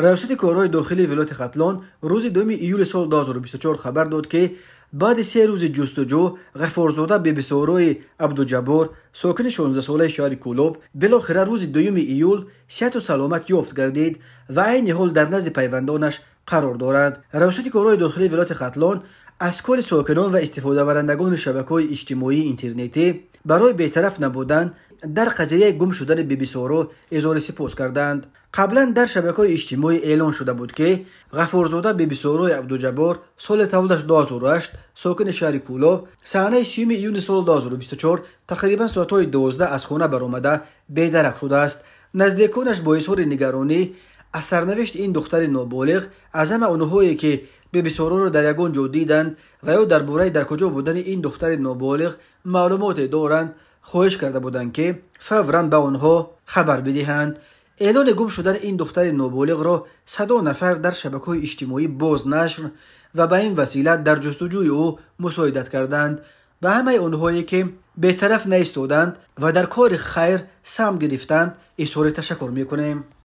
Раёсати корҳои дохилии вилояти Хатлон рӯзи 2 июли соли 2024 хабар дод, ки баъди 3 рӯзи ҷустуҷӯ Ғаффорзода Бибисорои Абдуҷаббор, сокини 16-солаи шаҳри Кӯлоб, билохира рӯзи 2 июл сиҳату саломат ёфт гардид ва айни ҳол дар назди пайвандонаш қарор дорад. Раёсати корҳои дохилии вилояти Хатлон аз кори сокинон ва истифодабарандагони шабакаҳои иҷтимоии интернетӣ барои бетараф набудан дар қазияи гум шудани Бибисоро изҳори сипос карданд. Қаблан дар шабакаҳои иҷтимоӣ эълон шуда буд, ки Ғаффорзода Бибисорои Абдуҷаббор, соли таваллудаш 2008, сокини шаҳри Кӯлоб, саҳнаи 3 июни соли 2024 тақрибан соатҳои 12 аз хона баромада бедарак шудааст. Наздиконаш бо изҳори нигаронӣ аз сарнавишти ин духтари ноболиғ аз ҳама онҳое, ки Бибисороро дар ягон ҷо диданд ва ё дар бораи дар куҷо будани ин духтари ноболиғ маълумоте доранд, хоҳиш карда буданд, ки фавран ба онҳо хабар бидиҳанд. Эълони гум шудани ин духтари ноболиғро садо нафар дар шабакаҳои иҷтимоӣ бознашр ва ба ин васила дар ҷустуҷӯи ӯ мусоидат карданд. Ба ҳамаи онҳое, ки бетараф наистоданд ва дар кори хайр саҳм гирифтанд, изҳори ташаккур мекунем.